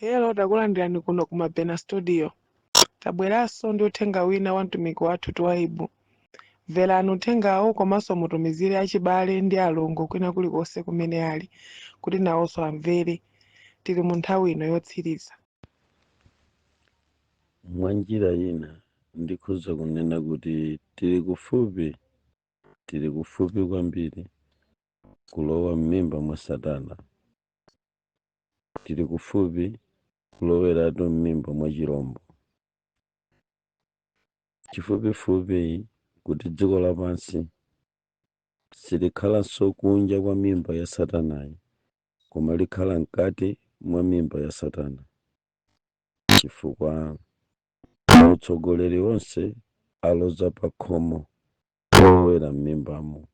Hello, takulandirani kuno ku Mabena Studio. Tabweranso ndi uthenga wina wa mtumiki wathu Twaibu. Mverani uthengawo komanso mutumizire achibale ndi alongo kwina kulikonse kumene ali kuti nawonso amvere. Tili mu nthawi ino yotsiriza. Mwa njira ina ndikhoza kunena kuti tili kufupi, tili kufupi kwambiri kulowa m'mimba mwa Satana. Tili kufupi kuloweratu m'mimba mwa chirombo. Chifupifupi kuti dziko lapansi silikhalanso kunja kwa mimba ya Satanayi, koma likhala mkati mwa mimba ya Satana, chifukwa mautsogoleri onse aloza pa khomo lolowera m'mimbamo,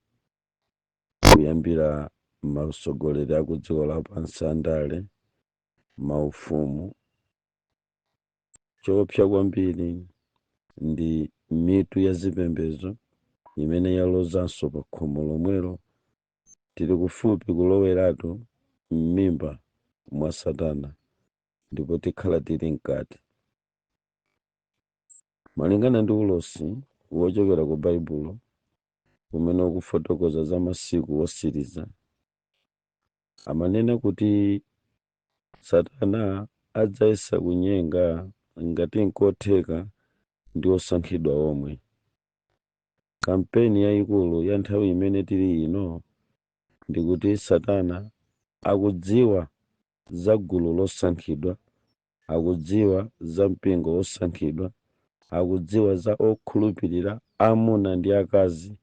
kuyambira mautsogoleri aku dziko lapansi, andale, maufumu. Choopsa kwambiri ndi mitu ya zipembedzo imene yalozanso pa khomo lomwelo. Tili kufupi kuloweratu m'mimba mwa Satana ndipo tikhala tili mkati. Malingana ndi ulosi wochokera ku Baibulo umene ukufotokoza za masiku otsiriza, amanena kuti Satana adzayesa kunyenga, ngati nkotheka, ndi osankhidwa omwe. Kampeni yayikulu ya nthawi imene tili ino ndikuti Satana akudziwa za gulu losankhidwa, akudziwa za mpingo wosankhidwa, akudziwa za okhulupirira amuna ndi akazi,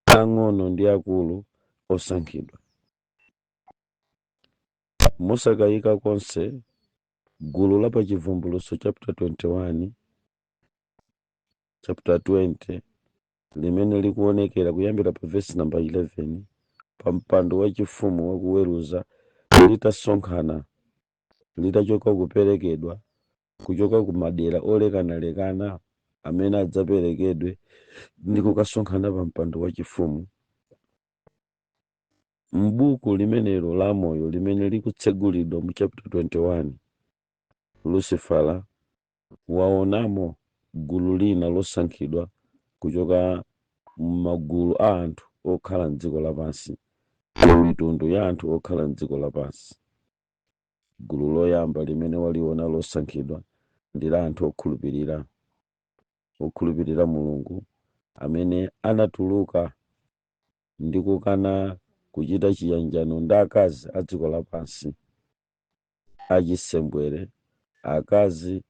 ang'ono ndi akulu, osankhidwa. Mosakayika konse, gulu la pa Chivumbulutso chapter 21, chapter 20, limene likuonekera kuyambira pa verse number 11 pa mpando wachifumu wakuweruza, litasonkhana, litachoka kuperekedwa kuchoka ku madera olekanalekana amene adzaperekedwe ndi kukasonkhana pa mpando wachifumu, m'buku limenelo la moyo limene likutsegulidwa mu chapter 21, Lucifera waonamo gulu lina losankhidwa kuchoka m'magulu a anthu okhala mdziko lapansi, mitundu ya anthu okhala mdziko lapansi. Gulu loyamba limene waliona losankhidwa ndi la anthu okhulupirira, okhulupirira Mulungu, amene anatuluka ndi kukana kuchita chiyanjano ndi akazi a dziko lapansi achisembwere, akazi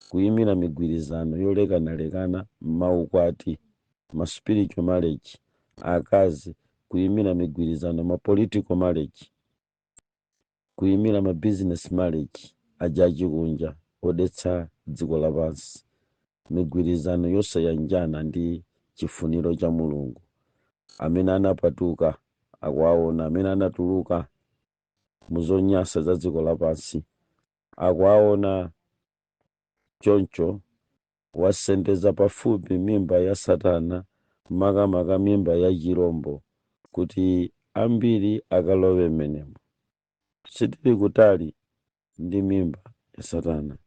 kuyimira migwirizano yolekanalekana maukwati, ma spiritual marriage, akazi kuyimira migwirizano ma political marriage, kuyimira ma business marriage aja achikunja odetsa dziko lapansi, migwirizano yosayanjana ndi chifuniro cha Mulungu. Amene anapatuka akuwaona, amene anatuluka muzonyansa za dziko lapansi akuwaona. Choncho wasendeza pafupi mimba ya Satana, makamaka mimba ya chirombo, kuti ambiri akalowe m'menemo. Sitili kutali ndi mimba ya Satana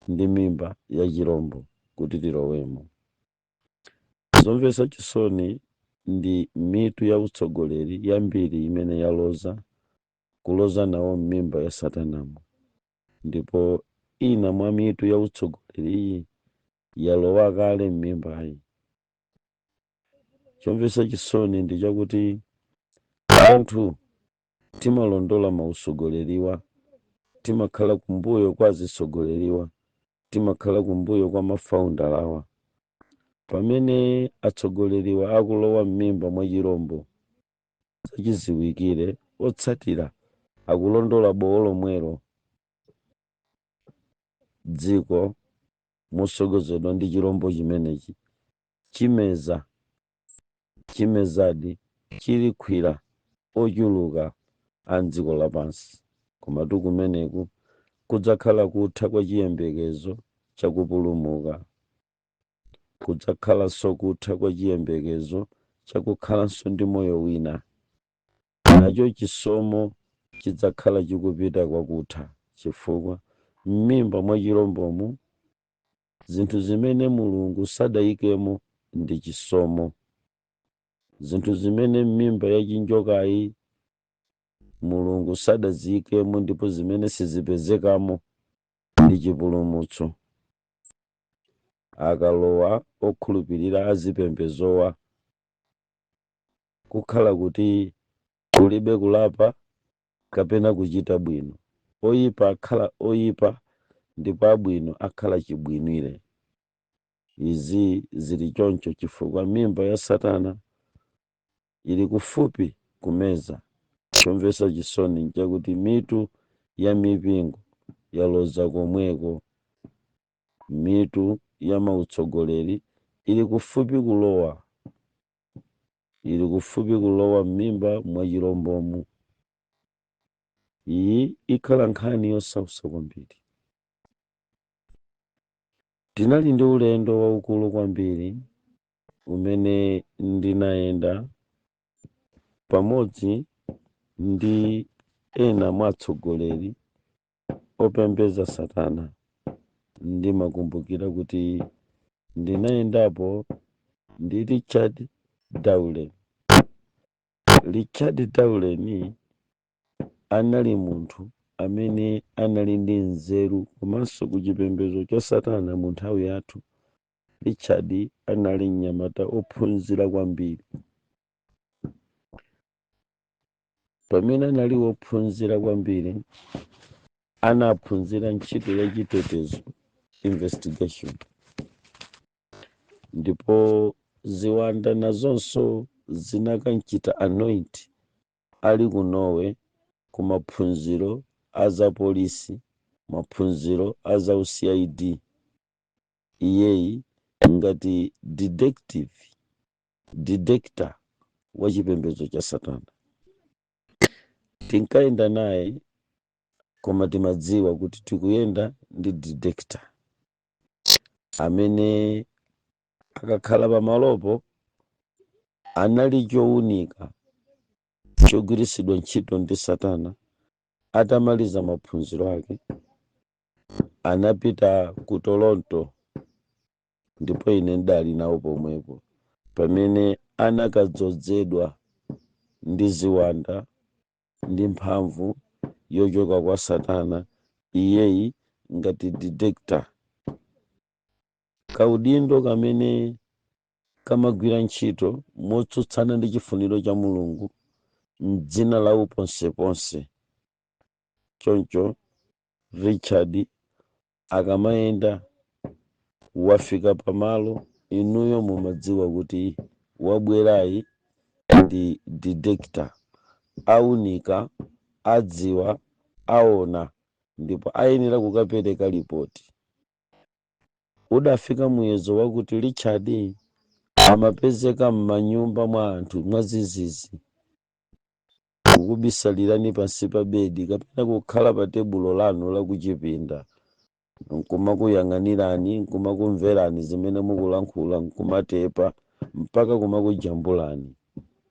ndi mimba ya chirombo kuti tilowemo. Zomvetsa chisoni ndi mitu ya utsogoleri yambiri imene yaloza, kuloza nawo m'mimba ya Satanamo, ndipo ina mwa mitu ya utsogoleri iyi yalowa kale m'mimbayi. Chomvetsa chisoni ndi chakuti anthu timalondola mausogoleriwa, timakhala kumbuyo kwa azitsogoleriwa, timakhala kumbuyo kwa mafounderawa. Pamene atsogoleriwa akulowa m'mimba mwa chirombo, zachiziwikire otsatira akulondola bowo lomwelo. Dziko mosogozedwa ndi chirombo chimenechi chimeza, chimezadi, chilikhwira ochuluka a mdziko lapansi. Komatu kumeneku kudzakhala kutha kwa chiyembekezo chakupulumuka, kudzakhalanso kutha kwa chiyembekezo chakukhalanso ndi moyo wina. Nacho chisomo chidzakhala chikupita kwakutha, chifukwa M'mimba mwa chirombomu zinthu zimene Mulungu sadayikemo ndi chisomo. Zinthu zimene m'mimba ya chinjokayi Mulungu sadaziyikemo ndipo zimene sizipezekamo ndi chipulumutso. Akalowa okhulupirira azipembezowa, kukhala kuti kulibe kulapa kapena kuchita bwino. Oyipa akhala oyipa ndipo abwino akhala chibwinire. Izi zili choncho chifukwa mimba ya Satana ili kufupi kumeza. Chomvetsa chisoni nchakuti mitu ya mipingo yaloza komweko. Mitu ya mautsogoleri ili kufupi kulowa, ili kufupi kulowa m'mimba mwa chirombomu. Iyi ikhala nkhani yosautsa kwambiri. Tinali ndi ulendo waukulu kwambiri umene ndinayenda pamodzi ndi ena mwa atsogoleri opembedza Satana. Ndimakumbukira kuti ndinayendapo ndi Richard Dowlen. Richard Dowlen anali munthu amene anali ndi nzeru komanso ku chipembedzo cha Satana mu nthawi yathu. Richard anali mnyamata ophunzira kwambiri. Pamene anali wophunzira kwambiri, anaphunzira ntchito ya chitetezo, investigation, ndipo ziwanda nazonso zinakanchita anoint ali ku Norway ku maphunziro a za polisi, maphunziro a za CID. Iyeyi ngati detective, detector wa chipembedzo cha Satana. Tinkayenda naye, koma timadziwa kuti tikuyenda ndi detector amene akakhala pamalopo anali chowunika chogwiritsidwa ntchito ndi Satana. Atamaliza maphunziro ake, anapita ku Toronto, ndipo ine ndali nawo pomwepo pamene anakadzozedwa ndi ziwanda ndi mphamvu yochoka kwa Satana, iyeyi ngati detector, kaudindo kamene kamagwira ntchito motsutsana ndi chifuniro cha Mulungu mdzina la uponseponse. Choncho Richard akamayenda, wafika pamalo, inuyo mumadziwa kuti wabwerayi ndi detector, aunika, adziwa, aona ndipo ayenera kukapereka ripoti. Udafika muyezo wakuti Richard amapezeka m'manyumba mwa anthu mwazizizi, kukubisalirani pansi pa bedi kapena kukhala pa tebulo lanu lakuchipinda, nkumakuyang'anirani, nkumakumverani zimene mukulankhula, nkumatepa mpaka kumakujambulani,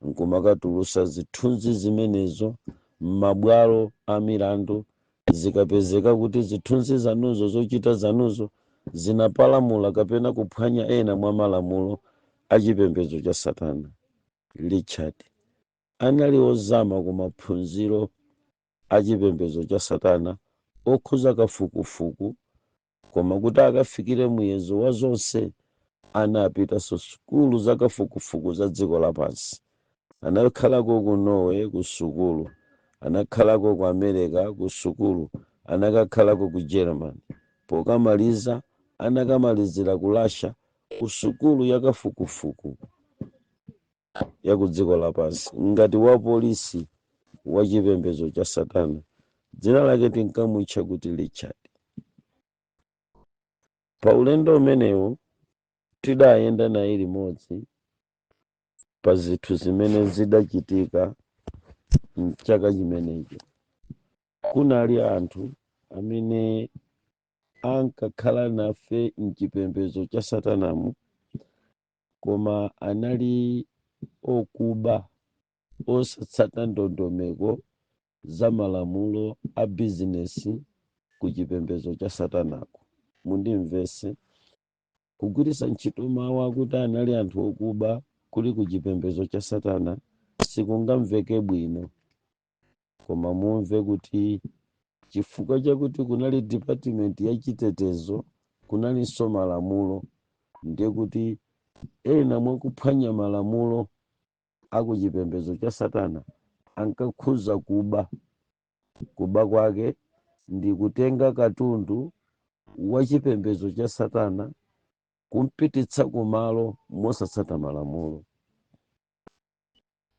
nkumakatulusa zithunzi zimenezo m'mabwalo a milandu zikapezeka kuti zithunzi zanuzo, zochita zanuzo zinapalamula kapena kuphwanya ena mwa malamulo a chipembedzo cha Satana. Richard anali ozama ku maphunziro a chipembedzo cha Satana okhuza kafukufuku, koma kuti akafikire muyezo wa zonse anapitanso sukulu za kafukufuku za dziko lapansi. Anakhalako ku Norway ku sukulu, anakhalako ku America ku sukulu, anakakhalako ku Germany. Pokamaliza anakamalizira ku Russia ku sukulu ya kafukufuku ya ku dziko lapansi ngati wa polisi wa chipembedzo cha Satana. Dzina lake tinkamutcha kuti Richard. Pa ulendo umenewu tidayenda naye limodzi pa zinthu zimene zidachitika mchaka chimenecho. Kunali anthu amene ankakhala nafe mchipembedzo cha Satanamu, koma anali okuba, osatsata ndondomeko za malamulo a bizinesi. ku chipembedzo cha satanako. Mundimvese, kugwiritsa ntchito mawu akuti anali anthu okuba kuli ku chipembedzo cha satana sikungamveke bwino, koma mumve kuti chifukwa chakuti kunali department ya chitetezo, kunalinso malamulo, ndiye kuti ena mwakuphwanya malamulo aku chipembedzo cha satana ankakhuza kuba. Kuba kwake ndi kutenga katundu wa chipembedzo cha satana kumpititsa kumalo mosatsata malamulo.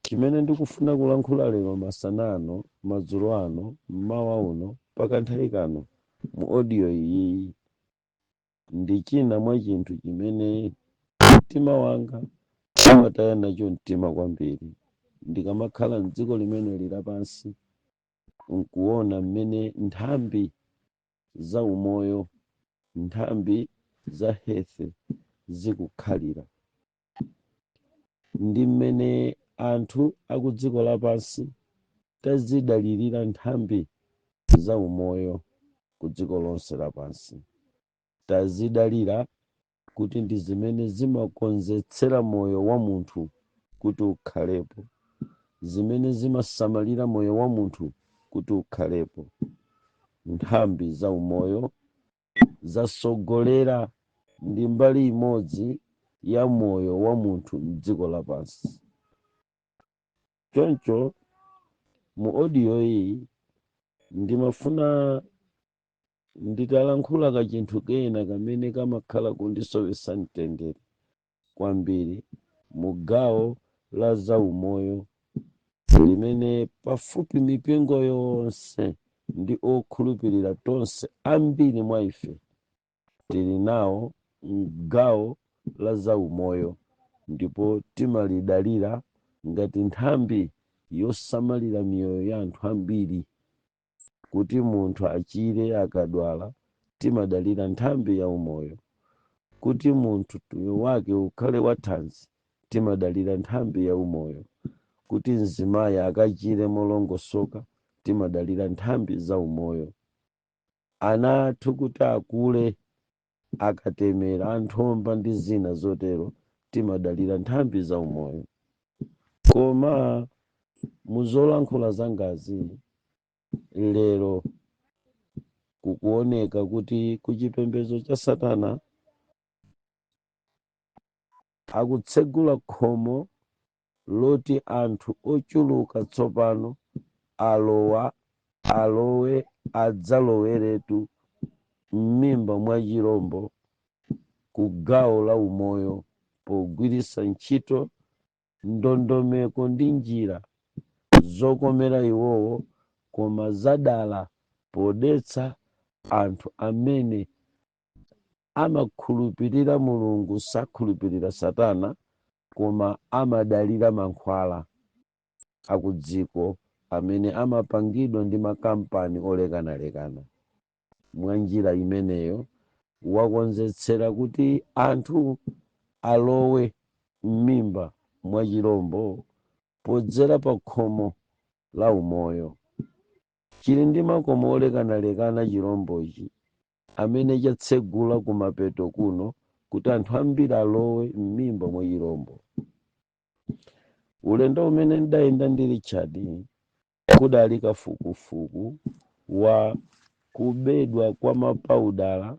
Chimene ndikufuna kulankhula lero masana ano, madzulo ano, mmawa uno, pakanthawi kano mu audio iyi, ndi china mwa chinthu chimene mtima wanga umataya nacho mtima kwambiri ndikamakhala mdziko limeneli lapansi, nkuona mmene nthambi za umoyo, nthambi za health zikukhalira, ndi mmene anthu aku dziko lapansi tazidalirira nthambi za umoyo ku dziko lonse lapansi. Tazidalira kuti ndi zimene zimakonzetsera moyo wa munthu kuti ukhalepo, zimene zimasamalira moyo wa munthu kuti ukhalepo. Nthambi za umoyo zasogolera ndi mbali imodzi ya moyo wa munthu mdziko lapansi. Choncho mu audio iyi ndimafuna nditalankhula kachinthu kena kamene kamakhala kundisowetsa mtendere kwambiri mu gawo la zaumoyo, limene pafupi mipingo yonse ndi okhulupirira tonse, ambiri mwa ife tili nawo mgawo la zaumoyo, ndipo timalidalira ngati nthambi yosamalira miyoyo ya anthu ambiri. Kuti munthu achire akadwala, timadalira nthambi ya umoyo. Kuti munthu moyo wake ukhale wathanzi, timadalira nthambi ya umoyo. Kuti mzimayi akachire molongosoka, timadalira nthambi za umoyo. Ana athu kuti akule, akatemera anthomba ndi zina zotero, timadalira nthambi za umoyo. Koma muzolankhula zangazi lero, kukuoneka kuti kuchipembedzo cha satana akutsegula khomo loti anthu ochuluka tsopano alowa, alowe, adzaloweretu m'mimba mwa chirombo ku gawo la umoyo, pogwiritsa ntchito ndondomeko ndi njira zokomera iwowo, koma zadala podetsa anthu amene amakhulupirira Mulungu, sakhulupirira satana, koma amadalira mankhwala akudziko amene amapangidwa ndi makampani olekanalekana. Mwa njira imeneyo wakonzetsera kuti anthu alowe m'mimba mwa chirombo podzera pa khomo la umoyo. Chili ndi makomo olekanalekana chirombochi amene chatsegula kumapeto kuno kuti anthu ambiri alowe m'mimba mwa chirombo. Ulendo umene ndayenda ndi Richard kudali kafukufuku wa kubedwa kwa mapawudala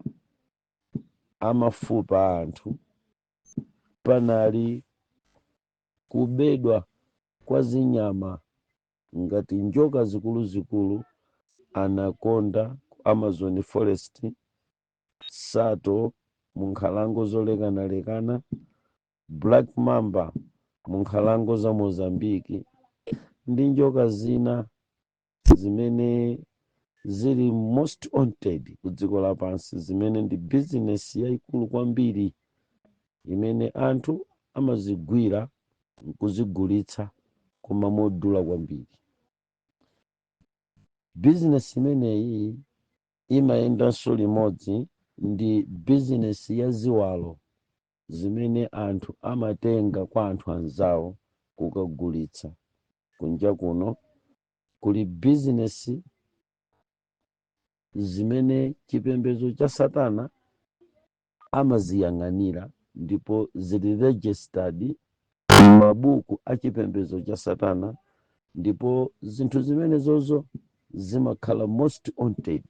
amafupa a anthu, panali kubedwa kwa zinyama ngati njoka zikuluzikulu, anaconda ku Amazon forest, sato mu nkhalango zolekanalekana, black mamba mu nkhalango za Mozambiki, ndi njoka zina zimene zili most wanted ku dziko lapansi, zimene ndi bizinesi yayikulu kwambiri imene anthu amazigwira nkuzigulitsa, koma modula kwambiri. Bizinesi imeneyi imayendanso limodzi ndi bizinesi ya ziwalo zimene anthu amatenga kwa anthu anzawo kukagulitsa kunja kuno. Kuli bizinesi zimene chipembedzo cha Satana amaziyang'anira ndipo zili registered m'mabuku a chipembedzo cha Satana, ndipo zinthu zimenezozo zimakhala most wanted.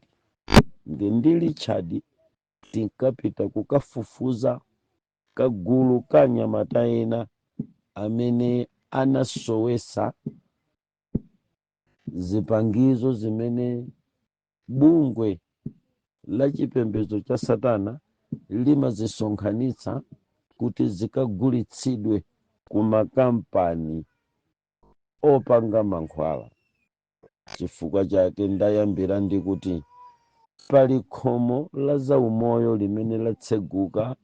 Ndi Richard tinkapita kukafufuza kagulu ka anyamata ena amene anasowesa zipangizo zimene bungwe la chipembedzo cha Satana limazisonkhanitsa kuti zikagulitsidwe ku makampani opanga mankhwala. Chifukwa chake ndayambira ndi kuti pali khomo la zaumoyo limene latseguka,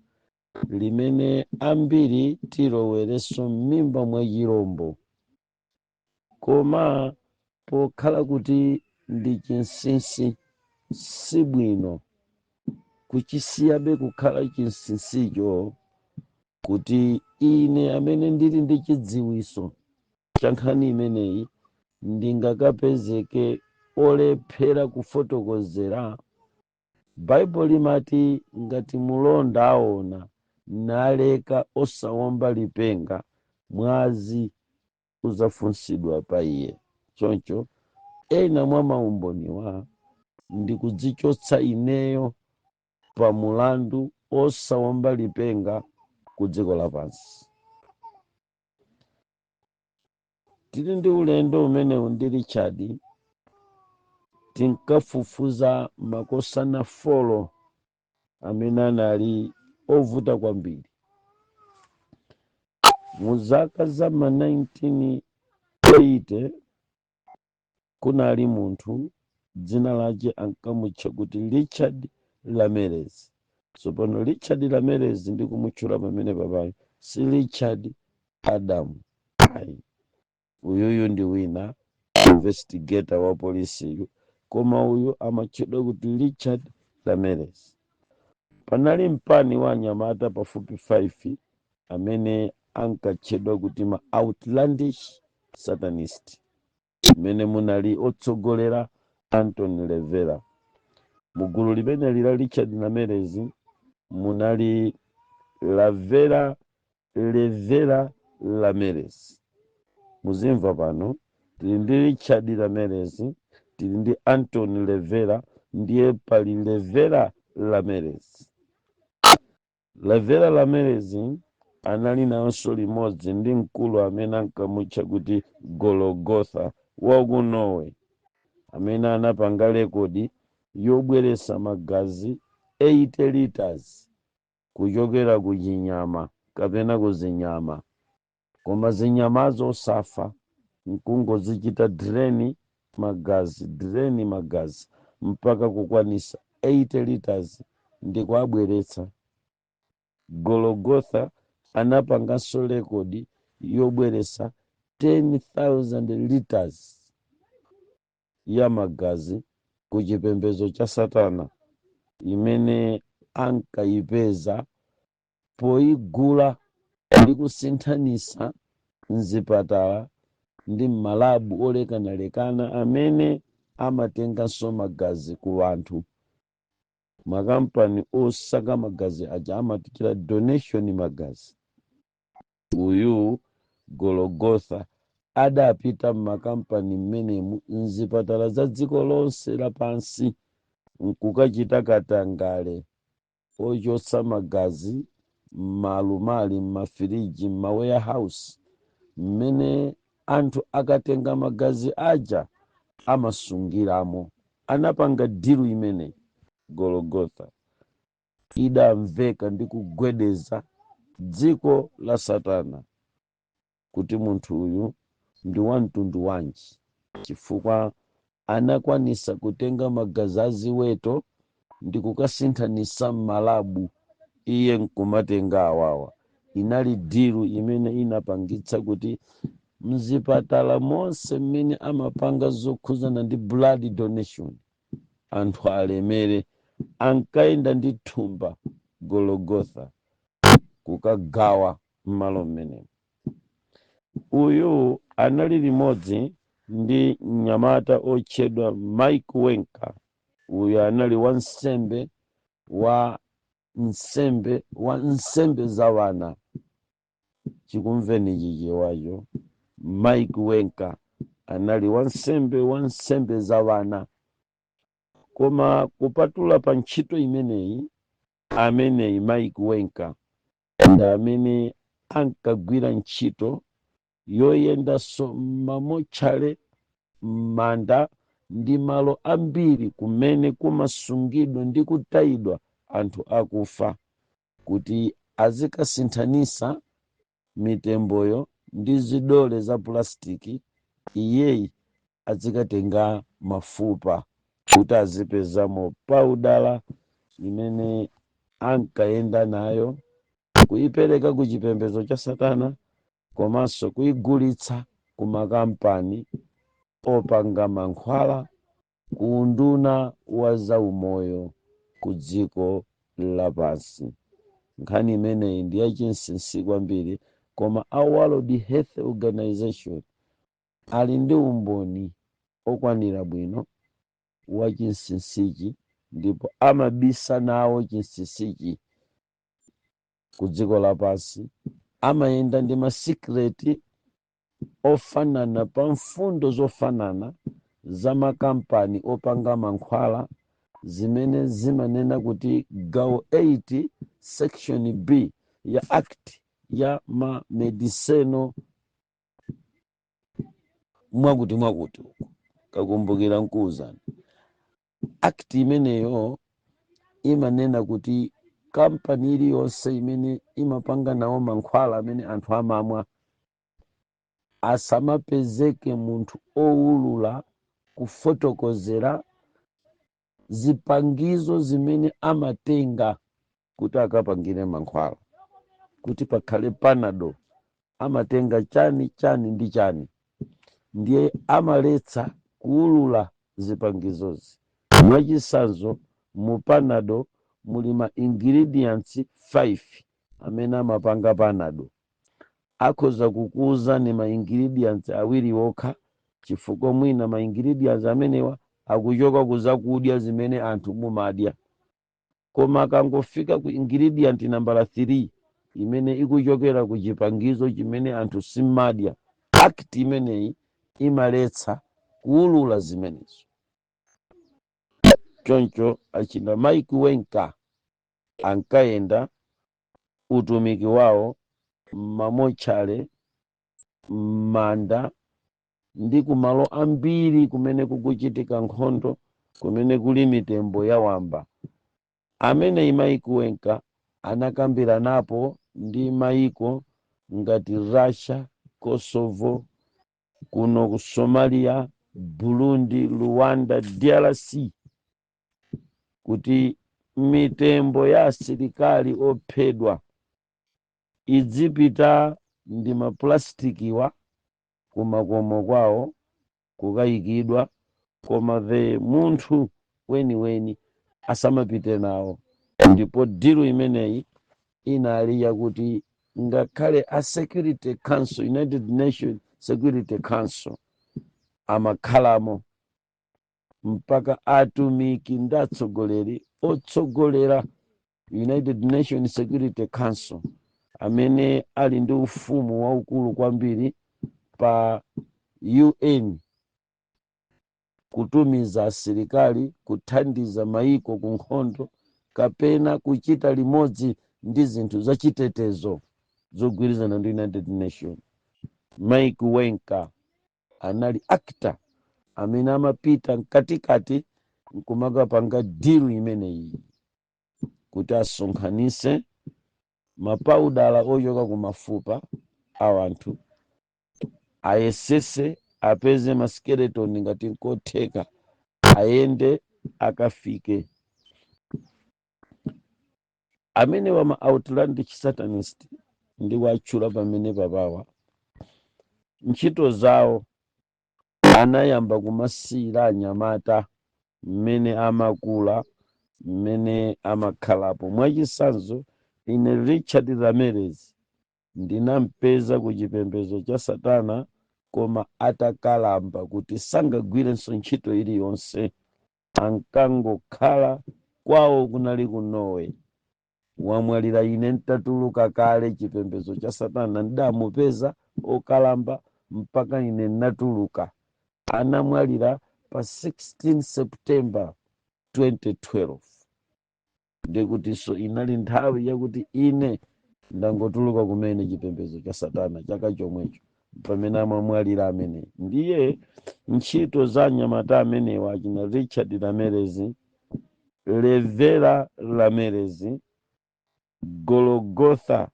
limene ambiri tilowerenso m'mimba mwa chirombo, koma pokhala kuti ndi chinsinsi, sibwino kuchisiyabe kukhala chinsinsicho, kuti ine amene ndili ndi chidziwiso cha nkhani imeneyi ndingakapezeke olephera kufotokozera. Baibulo limati ngati mulonda aona naleka osawomba lipenga, mwazi uzafunsidwa pa iye. Choncho ena mwa maumboniwa ndi kudzichotsa ineyo pa mulandu osawomba lipenga ku dziko lapansi. Tili ndi ulendo umenewu ndi Richard, tinkafufuza makosana 4 amene anali ovuta kwambiri. Mu zaka za ma 1980 kunali munthu dzina lake ankamutcha kuti Richard Ramirez. Tsopano Richard Ramirez ndikumutchula pamene papayo si Richard Adam, ayi, uyuyu ndi wina, investigator wa polisiyu, koma uyu amatchedwa kuti Richard Ramirez. Panali mpani wa anyamata pafupi 5 amene ankatchedwa kuti ma outlandish satanist, mmene munali otsogolera Anton LaVey. Mugulu limeneli la Richard Ramirez munali Lavera Rivera Ramirez. Muzimva pano, tili ndi Richard Ramirez, tili ndi Anton LaVey, ndiye pali Rivera Ramirez. Rivera Ramirez anali nawonso limodzi ndi mkulu amene ankamutcha kuti Gologotha wa ku Norway, amene anapanga rekodi yobweretsa magazi 80 liters kuchokera ku chinyama kapena ku zinyama, koma zinyamazo osafa, nkungozichita drain magazi, drain magazi mpaka kukwanisa 80 liters ndi kuabweretsa. Gologotha anapanganso rekodi yobweretsa 10,000 liters ya magazi ku chipembedzo cha Satana, imene ankayipeza poyigula ndi kusinthanisa mzipatala ndi m'malabu olekanalekana amene amatenganso magazi ku anthu. Makampani osaka magazi aja amatichita donation magazi. Uyu Gologotha adapita m'makampani mmenemu, mzipatala za dziko lonse lapansi, nkukachita katangale ochotsa magazi m'malumali, m'mafiriji, m'ma warehouse mmene anthu akatenga magazi aja amasungiramo. Anapanga deal imene Gologotha idamveka ndi kugwedeza dziko la Satana kuti munthu uyu ndi wa mtundu wanji, chifukwa anakwanisa kutenga magazi aziweto ndi kukasinthanisa m'malabu, iye nkumatenga awawa. Inali deal imene inapangitsa kuti mzipatala monse mmene amapanga zokhuzana ndi blood donation anthu alemere. Ankayenda ndi thumba Gologotha kukagawa m'malo mmenemo. Uyu anali limodzi ndi mnyamata otchedwa Mike Wenka. Uyu anali wansembe wa nsembe wa nsembe za wana. Chikumveni Chichewacho. Mike Wenka anali wansembe wa nsembe za wana. Koma kupatula pa ntchito imeneyi, ameneyi Mike Wenka ndi amene ankagwira ntchito yoyendanso m'mamotchale, m'manda ndi malo ambiri kumene kumasungidwa ndi kutayidwa anthu akufa, kuti azikasinthanisa mitemboyo ndi zidole za pulastiki. Iyeyi azikatenga mafupa kuti azipezamo paudala imene ankayenda nayo kuyipereka ku chipembedzo cha satana, komanso kuyigulitsa ku makampani opanga mankhwala, ku unduna wa zaumoyo ku dziko lapansi. Nkhani imeneyi ndi yachinsinsi kwambiri, koma a World Health Organization ali ndi umboni okwanira bwino wa chinsinsichi, ndipo amabisa nawo chinsinsichi ku dziko lapansi. Amayenda ndi ma secret ofanana pa mfundo zofanana za makampani opanga mankhwala, zimene zimanena kuti gawo 8 section B ya act ya ma medicinal mwakuti mwakuti uku, kakumbukira nkuuzani. Act imeneyo imanena kuti kampani iliyonse imene imapanga nawo mankhwala amene anthu amamwa, asamapezeke munthu owulula kufotokozera zipangizo zimene amatenga kuti akapangire mankhwala, kuti pakhale Panado amatenga chani, chani ndi chani. Ndiye amaletsa kuulula zipangizozi. Mwachitsanzo, mu Panado muli ma ingredients 5 amene amapanga Panado. Akhoza kukuwuzani ma ingredients awiri okha, chifukwa mwina ma ingredients amenewa akuchoka ku zakudya zimene anthu mumadya. Koma akangofika ku ingredient nambala 3 imene ikuchokera ku chipangizo chimene anthu simmadya, act imeneyi imaletsa kuulula zimenezo. Choncho achina Mike Wenka ankayenda utumiki wawo m'mamotchale, m'manda ndi kumalo ambiri kumene kukuchitika nkhondo, kumene kuli mitembo ya wamba. Amene Mike Wenka anakambiranapo ndi maiko ngati Russia, Kosovo, kuno ku Somalia, Burundi, Rwanda, DRC, kuti mitembo ya asilikali ophedwa idzipita ndi maplastikiwa kumakomo kwawo kukayikidwa, koma the munthu weniweni asamapite nawo. Ndipo deal imeneyi inali yakuti ngakhale a Security Council, United Nations Security Council, amakhalamo, mpaka atumiki ndi atsogoleri otsogolera United Nations Security Council, amene ali ndi ufumu waukulu kwambiri pa UN, kutumiza asilikali kuthandiza maiko ku nkhondo kapena kuchita limodzi ndi zinthu zachitetezo zogwirizana ndi United Nation, Mike Wenka anali actor amene amapita mkatikati nkumakapanga deal imeneyi kuti asonkhanise mapaudala ochoka ku mafupa a anthu, ayesese apeze ma skeleton ngati nkotheka, ayende akafike. Amene wama outlandish satanist ndi watchula pamene papawa, ntchito zawo anayamba kumasiyira anyamata mmene amakula, mmene amakhalapo. Mwachitsanzo, ine Richard Ramirez ndinampeza ku chipembedzo cha satana, koma atakalamba kuti sangagwirenso ntchito iliyonse. Ankangokhala kwawo kunali ku Norway. Wamwalira ine ntatuluka kale chipembedzo cha satana. Ndamupeza okalamba mpaka ine natuluka. Anamwalira pa 16 September 2012, ndikutinso inali nthawi yakuti ine ndangotuluka kumene chipembedzo cha satana. Chaka chomwecho pamene amamwalira amene. Ndiye ntchito za anyamata amenewa, achina Richard Ramirez, Rivera Ramirez, Golgotha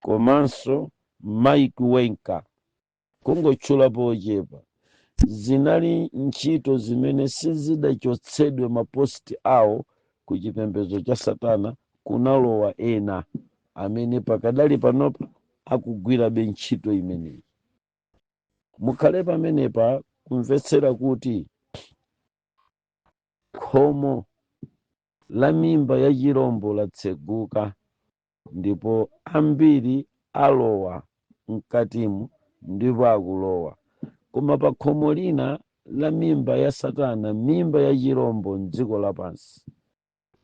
komanso Mike Wenka, kungotchulapo ochepa, zinali ntchito zimene sizidachotsedwe ma post awo ku chipembedzo cha satana. Kunalowa ena amene pakadali panopa akugwirabe ntchito imeneyi. Mukhale pamenepa kumvetsera kuti khomo la mimba ya chirombo latseguka ndipo ambiri alowa mkatimu ndipo akulowa. Koma pa khomo lina la mimba ya satana, mimba ya chirombo mdziko lapansi,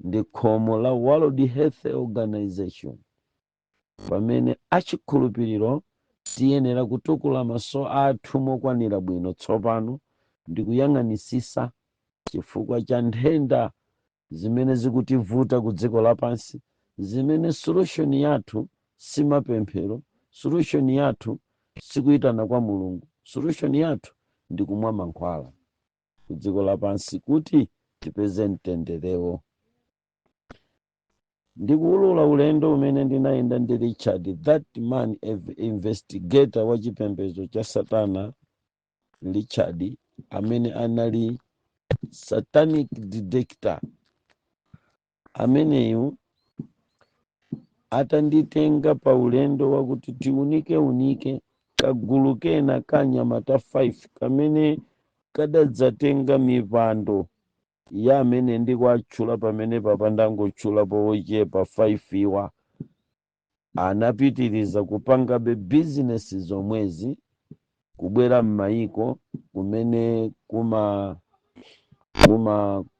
ndi khomo la World Health Organization, pamene achikhulupiriro tiyenera kutukula maso athu mokwanira bwino tsopano ndi kuyang'anisisa, chifukwa cha nthenda zimene zikutivuta ku dziko lapansi, zimene solution yathu simapemphero, solution yathu sikuyitana kwa Mulungu, solution yathu ndi kumwa mankhwala ku dziko lapansi kuti tipeze mtenderewo. Ndikuwulula ulendo umene ndinayenda ndi Richard, that man, investigator wa chipembedzo cha satana. Richard amene anali satanic detector ameneyu, atanditenga pa ulendo wakuti tiunike unike kagulu kena ka anyamata 5 kamene kadadzatenga mipando ya amene ndikuatchula pamene papa. Ndangotchula pochepa 5 iwa. Anapitiriza kupangabe bizinesi zomwezi, kubwera m'mayiko kumene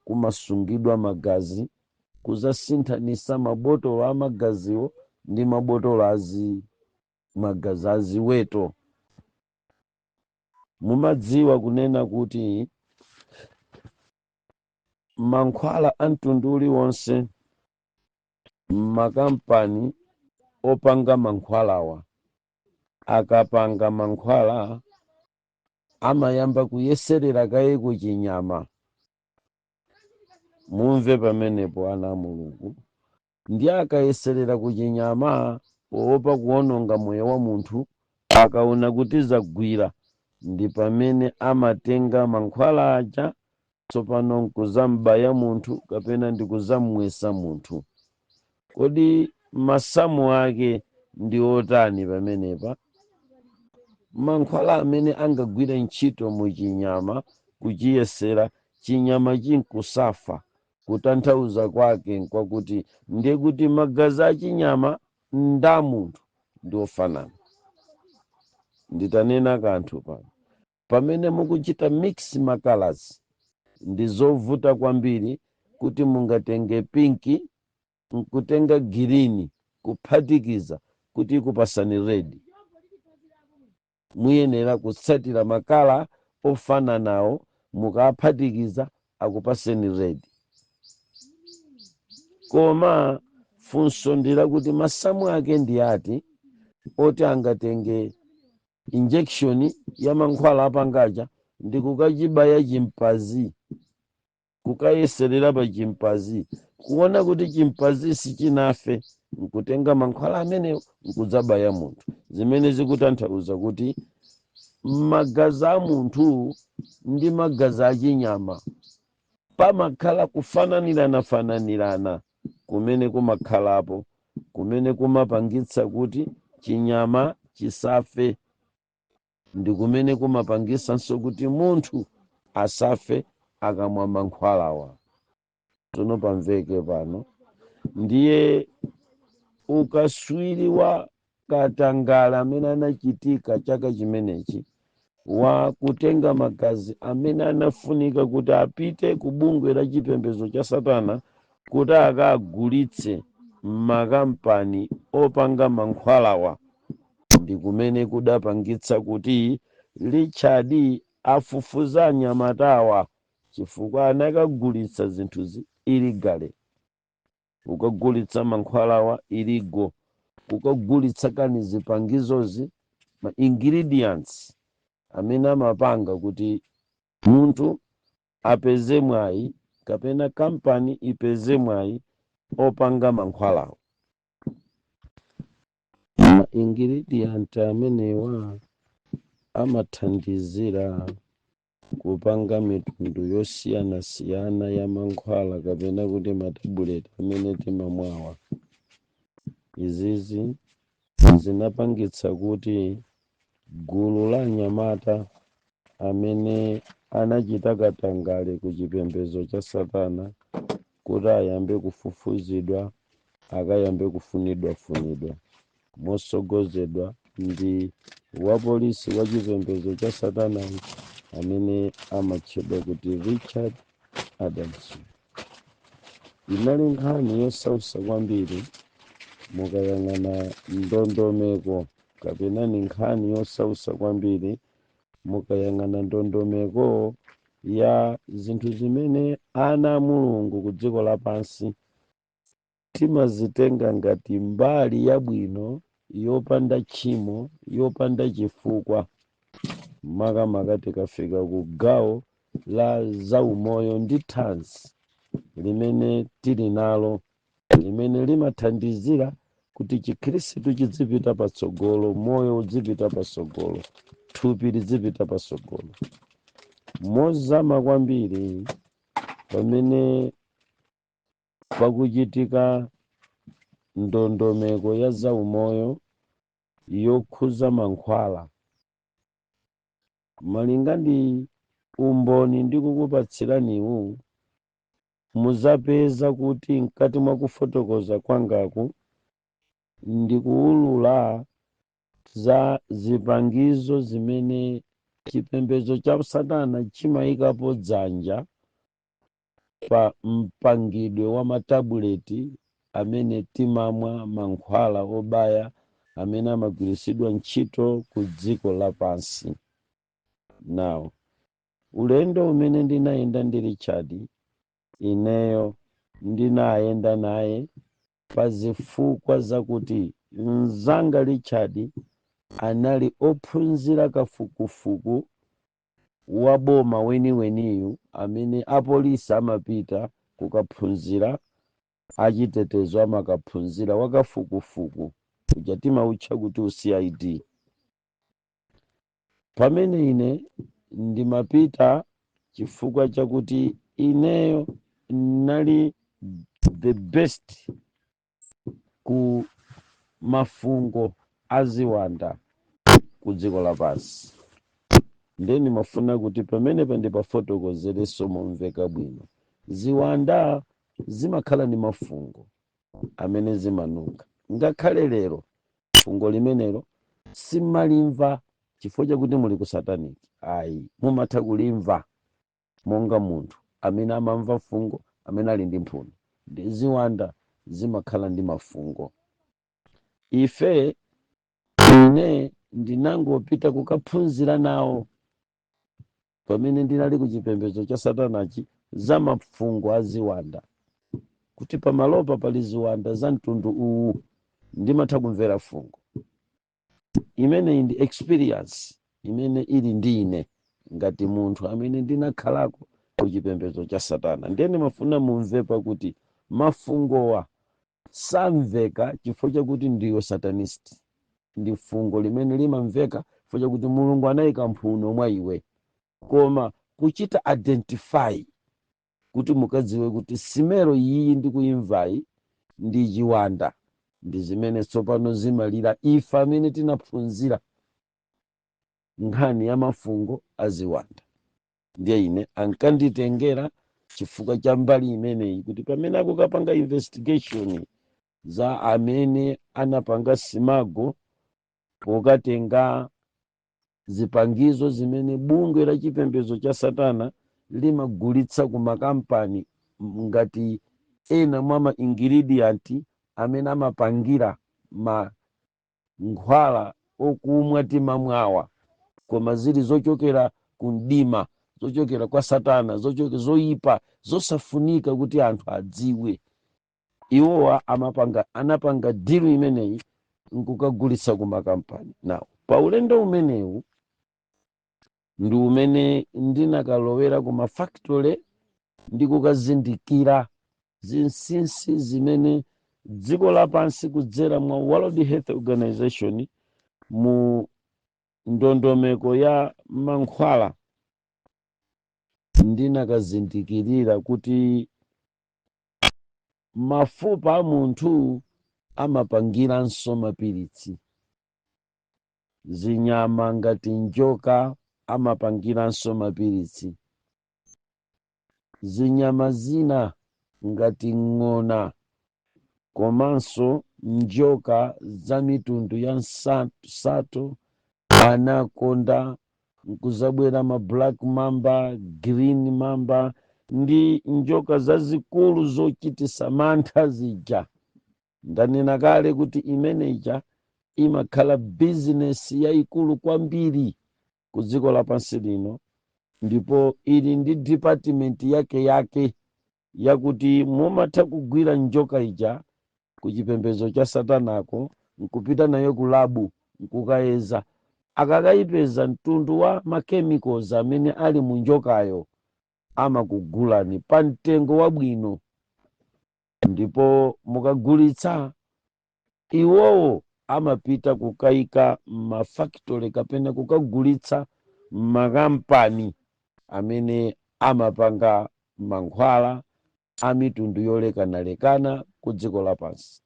kumasungidwa magazi, kuzasinthanisa mabotolo a magaziwo ndi mabotolo azi magazi aziweto. Mumadziwa kunena kuti mankhwala a mtundu uliwonse, makampani opanga mankhwalawa akapanga mankhwala amayamba kuyeserera kaye kuchinyama. Mumve pamenepo, ana a Mulungu. Ndi akayeserera kuchinyama poopa kuwononga moyo wa munthu, akaona kuti zagwira, ndi pamene amatenga mankhwala aja tsopano nkuzambaya munthu kapena ndikuzamwesa munthu. Kodi masamu ake ndi otani pamenepa? Mankhwala amene angagwire ntchito mu chinyama, kuchiyesera chinyama chinkusafa, kutanthauza kwake nkwakuti ndiye kuti magazi achinyama nda munthu ndi ofanana. Nditanena kanthu pano, pamene mukuchita mix ma colours, ndi zovuta kwambiri kuti mungatenge pink nkutenga green kuphatikiza kuti ikupasani red. Muyenera kutsatira ma colour ofananawo, mukaphatikiza akupaseni red. Koma funso ndi lakuti masamu ake ndi ati oti angatenge injection ya mankhwala apangaja ndi kukachibaya chimpanzee, kukayeserera pa chimpanzee, kuona kuti chimpanzee sichinafe, nkutenga mankhwala amenewo nkudzabaya munthu, zimene zikutanthauza kuti magazi a munthu ndi magazi achinyama pamakhala kufananirana-fananirana kumene kumakhalapo, kumene kumapangitsa kuti chinyama chisafe, ndi kumene kumapangitsanso kuti munthu asafe akamwa mankhwalawa. Tsono pamveke pano, ndiye ukaswiri wa katangala amene anachitika chaka chimenechi. Wa kutenga magazi amene anafunika kuti apite ku bungwe la chipembedzo cha Satana kuti akagulitse m'makampani opanga mankhwalawa, ndi kumene kudapangitsa kuti Richard afufuza anyamatawa, chifukwa anakagulitsa zinthuzi illegally, kukagulitsa mankhwalawa illegal, kukagulitsa kani zipangizozi, ma ingredients amene amapanga kuti munthu apeze mwayi kapena kampani ipeze mwayi opanga mankhwalawo. Ma ingredient amenewa amathandizira kupanga mitundu yosiyanasiyana ya mankhwala kapena kuti matabuleti amene timamwawa. Izizi zinapangitsa kuti gulu la anyamata amene anachita katangale ku chipembedzo cha Satana kuti ayambe kufufuzidwa, akayambe kufunidwafunidwa mosogozedwa ndi wapolisi wa chipembedzo cha Satana amene amatchedwa kuti Richard Adamson. Inali nkhani yosausa kwambiri mukayang'ana ndondomeko, kapena ni nkhani yosausa kwambiri mukayang'ana ndondomeko ya zinthu zimene ana a Mulungu ku dziko lapansi timazitenga ngati mbali yabwino, yopanda tchimo, yopanda chifukwa, makamaka tikafika ku gawo la zaumoyo ndi thanzi limene tili nalo, limene limathandizira kuti Chikhristu chidzipita patsogolo, moyo udzipita patsogolo, thupi lidzipita patsogolo mozama kwambiri. Pamene pakuchitika ndondomeko ya zaumoyo yokhuza mankhwala, malinga ndi umboni ndi kukupatsiraniwu, muzapeza kuti mkati mwa kufotokoza kwangaku ndikuwulula za zipangizo zimene chipembedzo cha Satana chimayikapo dzanja pa mpangidwe wa matabuleti amene timamwa, mankhwala obaya amene amagwiritsidwa ntchito ku dziko lapansi. Nawo ulendo umene ndinayenda ndi Richard, ineyo ndinayenda naye pa zifukwa zakuti mzanga Richard anali ophunzira kafukufuku wa boma weniweniyu amene apolisi amapita kukaphunzira, achitetezo amakaphunzira, wakafukufuku uja timautcha kuti uCID, pamene ine ndimapita chifukwa chakuti ineyo nali the best ku mafungo aziwanda ku dziko lapansi. Ndiye ndimafuna kuti pamenepa ndipafotokozerenso momveka bwino. Ziwanda zimakhala ndi mafungo amene zimanunkha. Ngakhale lero fungo limenelo simmalimva chifukwa chakuti muli ku satanic, ayi, mumatha kulimva monga munthu amene amamva fungo, amene ali ndi mphuno. Ndi ziwanda zimakhala ndi mafungo. Ife, ine ndinangopita kukaphunzira nawo pamene ndinali ku chipembedzo cha Satanachi za mafungo a ziwanda, kuti pamalopa pali ziwanda za mtundu uwu, ndimatha kumvera fungo. Imeneyi ndi experience imene ili ndi ine ngati munthu amene ndinakhalako ku chipembedzo cha Satana. Ndiye ndimafuna mumve pakuti mafungowa samveka chifukwa chakuti ndiyo satanist, ndi fungo limene limamveka chifukwa chakuti Mulungu anayika mphuno mwa iwe. Koma kuchita identify kuti mukadziwe kuti smell iyi ndikuyimvayi ndi chiwanda, ndi zimene tsopano zimalira ife amene tinaphunzira nkhani ya mafungo aziwanda. Ndiye ine ankanditengera chifukwa cha mbali imeneyi, kuti pamene akukapanga investigation za amene anapanga smuggle pokatenga Zipangizo zimene bungwe la chipembedzo cha satana limagulitsa ku makampani ngati ena mwa ma ingredient amene amapangira ma nkhwala okumwa timamwawa, koma zili zochokera ku mdima, zochokera kwa satana, zochoka zoyipa, zosafunika kuti anthu adziwe. Iwowa amapanga, anapanga deal imeneyi nkukagulitsa ku makampani. Now, pa ulendo umenewu ndi umene ndinakalowera ku mafactory ndi kukazindikira zinsinsi zimene dziko lapansi kudzera mwa World Health Organization mu ndondomeko ya mankhwala. Ndinakazindikirira kuti mafupa a munthu amapangiranso mapiritsi, zinyama ngati njoka amapangiranso mapiritsi, zinyama zina ngati ng'ona komanso njoka za mitundu ya nsato, anaconda, nkuzabwera ma black mamba, green mamba ndi njoka zazikulu zochitisa mantha zija. Ndanena kale kuti imeneja imakhala bizinesi yayikulu kwambiri ku dziko lapansi lino, ndipo ili ndi department yake yake yakuti mumatha kugwira njoka ija ku chipembedzo cha satanako nkupita nayo ku lab nkukayeza. Akakayipeza mtundu wa machemicals amene ali mu njokayo, amakugulani pa mtengo wabwino, ndipo mukagulitsa iwowo amapita kukayika m'mafactory kapena kukagulitsa m'makampani amene amapanga mankhwala a mitundu yolekanalekana ku dziko lapansi.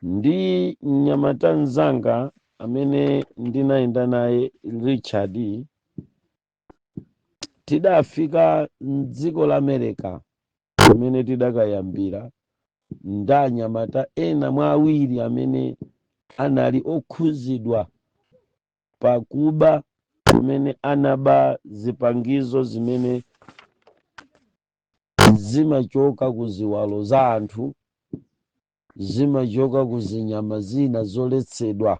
Ndi mnyamata mnzanga amene ndinayenda naye, Richard, tidafika mdziko la America kumene tidakayambira ndi anyamata ena mwa awiri amene anali okhuzidwa pakuba kumene anaba zipangizo zimene zimachoka ku ziwalo za anthu, zimachoka ku zinyama zina zoletsedwa.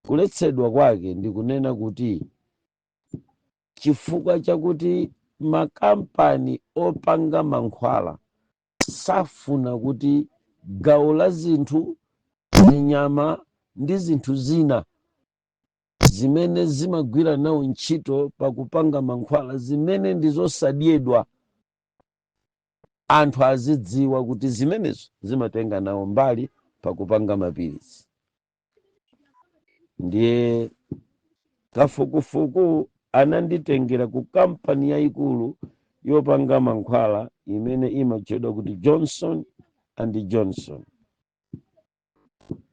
Kuletsedwa kwake ndikunena kuti chifukwa chakuti makampani opanga mankhwala safuna kuti gawo la zinthu, zinyama ndi zinthu zina zimene zimagwira nawo ntchito pakupanga mankhwala, zimene ndi zosadyedwa, anthu azidziwa kuti zimenezo zimatenga nawo mbali pakupanga mapiritsi. Ndiye kafukufuku ananditengera ku kampani yayikulu yopanga mankhwala imene imatchedwa kuti Johnson and Johnson.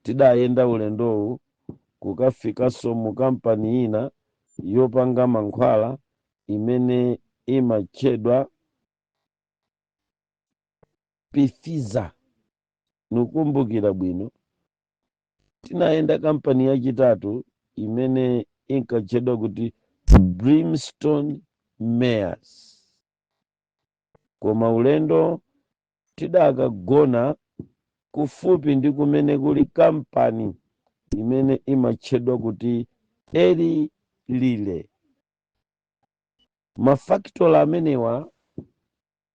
Tidayenda ulendowu kukafikanso mu kampani ina yopanga mankhwala imene imatchedwa Pfizer. Nikumbukira bwino, tinayenda kampani yachitatu imene inkatchedwa kuti Bristol Myers. Koma ulendo tidakagona kufupi ndi kumene kuli kampani imene imatchedwa kuti Eli Lilly. Mafakitola amenewa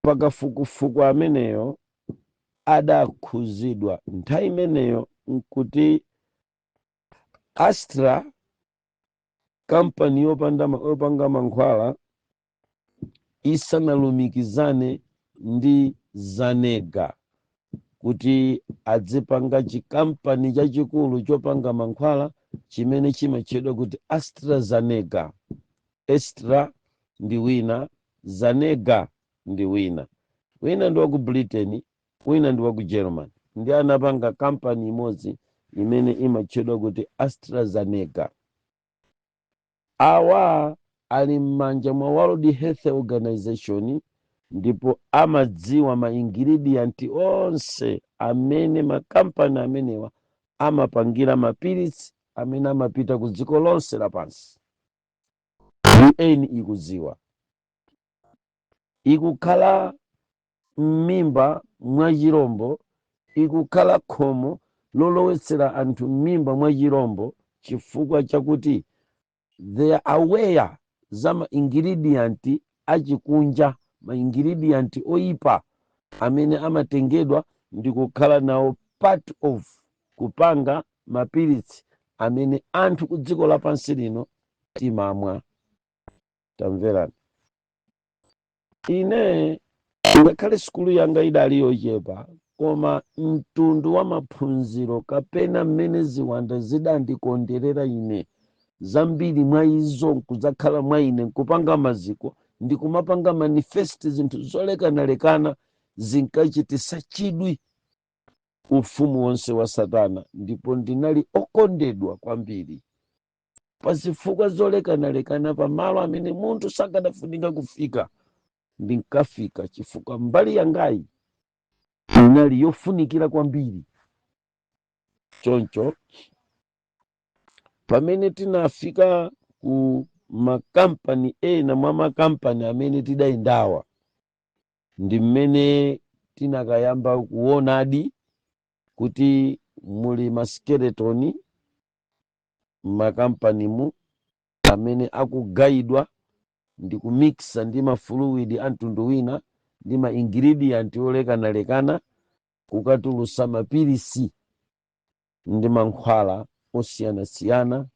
pakafukufuku ameneyo adakhuzidwa nthawi imeneyo nkuti Astra, kampani yopanga mankhwala, isanalumikizane ndi Zanega kuti adzipanga chikampani chachikulu chopanga mankhwala chimene chimatchedwa kuti AstraZeneca. Astra ndi wina, Zanega ndi wina. Wina ndi waku Britain, wina ndi waku Germany, ndi anapanga kampani imodzi imene imatchedwa kuti AstraZeneca. Awa ali m'manja mwa World Health Organization ndipo amadziwa ma ingredient onse amene makampani amenewa amapangira mapiritsi. amene amapita ku dziko lonse lapansi. UN ikudziwa ikukhala m'mimba mwa chirombo, ikukhala khomo lolowetsera anthu m'mimba mwa chirombo, chifukwa chakuti they are aware za ma ingredient achikunja, ma ingredient oyipa amene amatengedwa ndi kukhala nawo part of kupanga mapiritsi amene anthu ku dziko lapansi lino timamwa. Tamverani, ine ngakhale sukulu yanga idali yochepa, koma mtundu wa maphunziro kapena mmene ziwanda zidandikonderera ine, zambiri mwa izo nkudzakhala mwa ine, nkupanga maziko ndikumapanga manifest zinthu zolekanalekana, zinkachitisa chidwi ufumu wonse wa Satana, ndipo ndinali okondedwa kwambiri pa zifukwa zolekanalekana. Pamalo amene munthu sakadafunika kufika, ndinkafika, chifukwa mbali yangayi inali yofunikira kwambiri. Choncho pamene tinafika ku makampani ena mwa makampani amene tidayendawa, ndi mmene tinakayamba kuonadi kuti muli ma skeleton m'makampanimu amene akugayidwa ndi kumixa ndi ma fluid a mtundu wina ndi ma ingredient olekanalekana, kukatulusa mapilisi ndi mankhwala osiyanasiyana.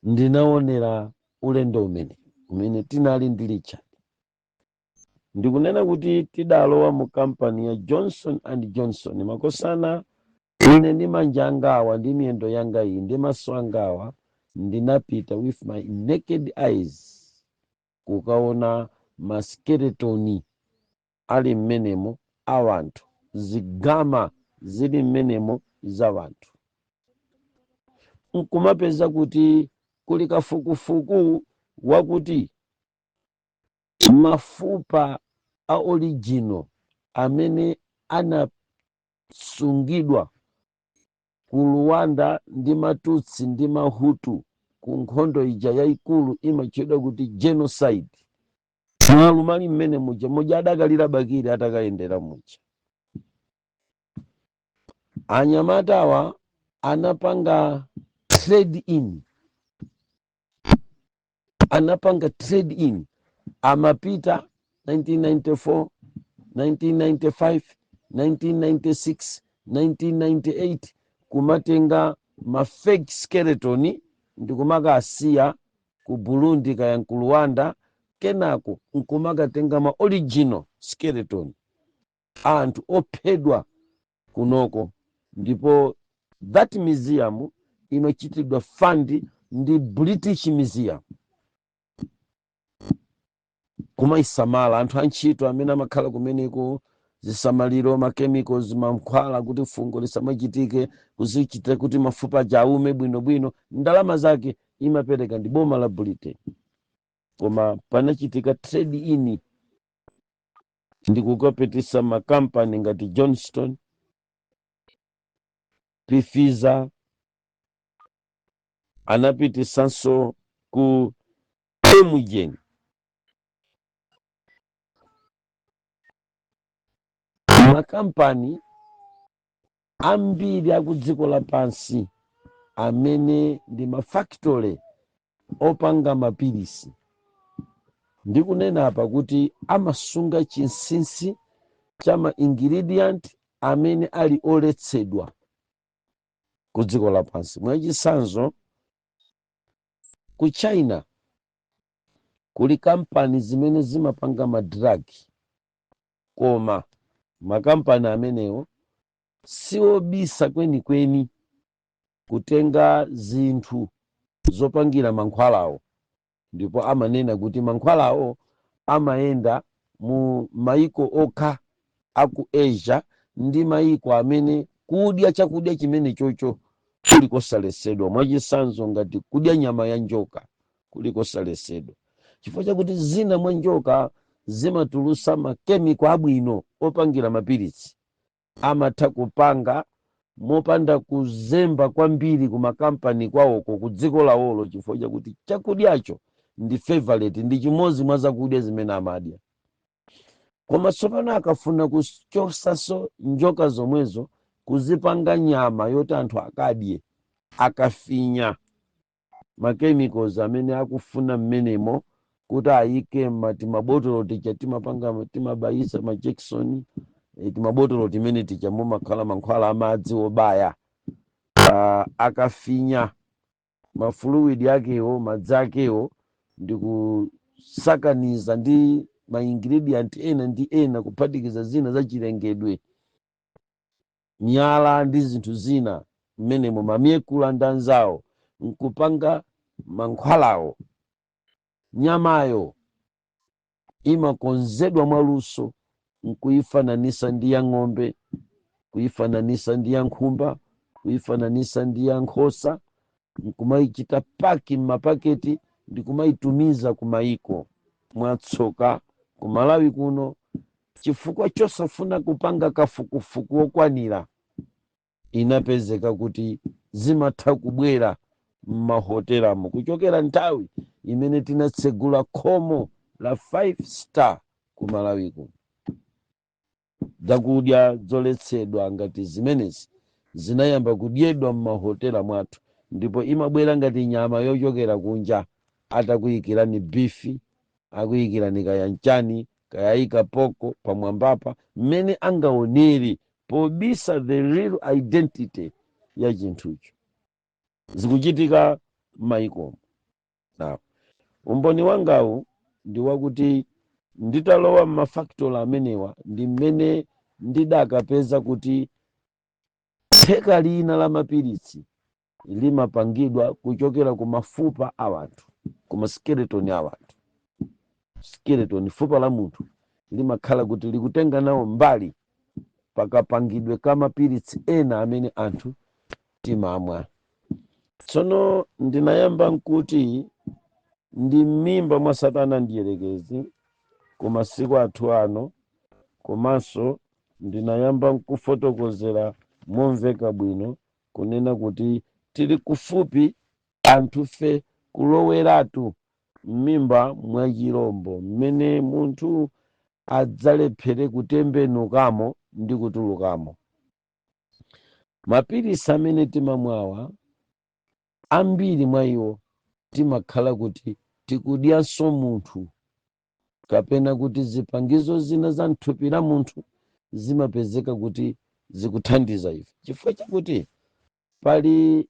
Ndinaonera ulendo umene tinali ndi Richard. Ndikunena kuti tidalowa mu kampani ya Johnson and Johnson, makosana, ine ndi manja angawa ndi miyendo yanga iyi ndi maso angawa, ndinapita with my naked eyes kukaona ma skeleton ali mmenemo a wanthu, zigama zili mmenemo za wanthu, nkumapeza kuti kuli kafukufuku wakuti mafupa a original amene anasungidwa ku Rwanda ndi Matutsi ndi Mahutu ku nkhondo ija yayikulu imatchedwa kuti genocide, mwalumali mmene muja muja adakalira Bakili atakayendera muja. Anyamatawa anapanga trade in, anapanga trade in, amapita 1994, 1995, 1996, 1998 kumatenga ma fake skeleton ndikumakasiya ku Burundi kaya ku Rwanda, kenako nkumakatenga ma original skeleton anthu ophedwa kunoko. Ndipo that museum imachitidwa fund ndi British Museum, kumayisamala, anthu antchito amene amakhala kumeneko, zisamaliro, ma chemicals, mankhwala kuti fungo lisamachitike, kuzichita kuti mafupa aja aume bwinobwino. Ndalama zake imapereka ndi boma la Britain. Koma panachitika trade in ndi kukapitisa makampani ngati Johnston, Pfizer, anapitisanso ku Amgen. Makampani ambiri aku dziko lapansi amene ndi ma factory opanga mapilisi, ndikunena apa kuti amasunga chinsinsi cha ma ingredient amene ali oletsedwa ku dziko lapansi. Mwachitsanzo, ku China kuli kampani zimene zimapanga ma drug, koma makampani amenewo siobisa kwenikweni kutenga zinthu zopangira mankhwalawo, ndipo amanena kuti mankhwalawo amayenda mu maiko okha aku Asia ndi maiko amene kudya chakudya chimene chocho kuli kosalesedwa. Mwachitsanzo, ngati kudya nyama ya njoka kuli kosalesedwa, chifukwa chakuti zina mwa njoka zimatulusa makemiko abwino opangira mapiritsi, amatha kupanga. Mopanda kuzemba kwambiri ku makampani kwawoko ku dziko lawolo, chifukwa chakuti chakudyacho ndi favorite, ndi chimodzi mwa zakudya zimene amadya. Koma tsopano akafuna kuchosaso njoka zomwezo kuzipanga nyama yoti anthu akadye, akafinya ma chemicals amene akufuna mmenemo kuti ayike mati mabotolo tija timapanga, timabayisa ma injection, timabotolo timene tija mumakhala mankhwala amadzi obaya, akafinya ma fluid akewo, madzi akewo, ndi kusakaniza ndi ma ingredient ena ndi ena, kuphatikiza zina za chilengedwe, miyala ndi zinthu zina mmenemo, mamyekula ndi anzawo, nkupanga mankhwalawo. Nyamayo imakonzedwa mwaluso nkuyifananisa ndi ya ng'ombe, kuyifananisa ndi ya nkhumba, kuyifananisa ndi ya nkhosa, nkumayichita pack m'mapaketi ndi kumayitumiza ku mayiko. Mwatsoka, ku Malawi kuno, chifukwa chosafuna kupanga kafukufuku wokwanira, inapezeka kuti zimatha kubwera m'mahotelamo kuchokera nthawi imene tinatsegula khomo la 5 star ku Malawi kuno. Zakudya zoletsedwa ngati zimenezi zinayamba kudyedwa m'mahotela mwathu, ndipo imabwera ngati nyama yochokera kunja, atakuyikirani beef, akuyikirani kaya nchani, kayayika pork pamwambapa mmene angaonere, pobisa the real identity ya chinthucho. Zikuchitika m'mayikomo. Now, umboni wangawu ndi wakuti nditalowa m'mafactory amenewa ndi mmene ndidakapeza kuti theka lina la mapiritsi limapangidwa kuchokera ku mafupa a wanthu, ku ma skeleton a wanthu. Skeleton, fupa la munthu, limakhala kuti likutenga nawo mbali pakapangidwe ka mapiritsi ena amene anthu timamwa. Tsono ndinayamba nkuti ndi m'mimba mwa Satana ndiyerekezi ku masiku athu ano. Komanso ndinayamba nkufotokozera momveka bwino kunena kuti tili kufupi anthufe kuloweratu m'mimba mwa chirombo, mmene munthu adzalephere kutembenukamo ndi kutulukamo. Mapilisi amene timamwawa, ambiri mwa iwo timakhala kuti tikudyanso munthu, kapena kuti zipangizo zina za mthupi la munthu zimapezeka kuti zikuthandiza ife, chifukwa chakuti pali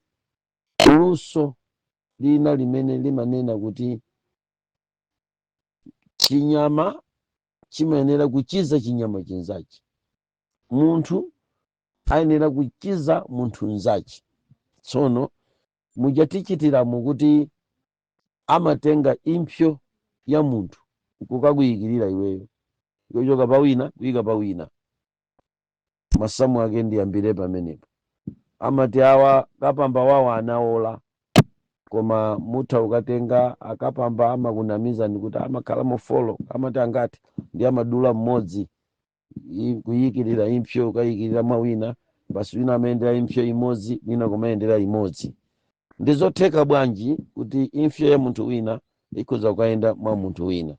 luso lina limene limanena kuti chinyama chimayenera kuchiza chinyama chinzache, munthu ayenera kuchiza munthu mnzache. Tsono mujatichitiramo kuti amatenga impsyo ya munthu kukakuyikirira iweyo, yochoka pa wina kuyika pa wina. Masamu ake ndiyambire pamenepo. Amati awa kapamba wawo anaola, koma mutha ukatenga akapamba, amakunamizani kuti amakhala mofolo, amati angati ndi amadula mmodzi, kuyikirira impsyo, ukayikirira mwa wina basi. Wina amayendera impsyo imodzi, wina kumayendera imodzi. Ndi zotheka bwanji kuti impsyo ya munthu wina ikhoza kukayenda mwa munthu wina?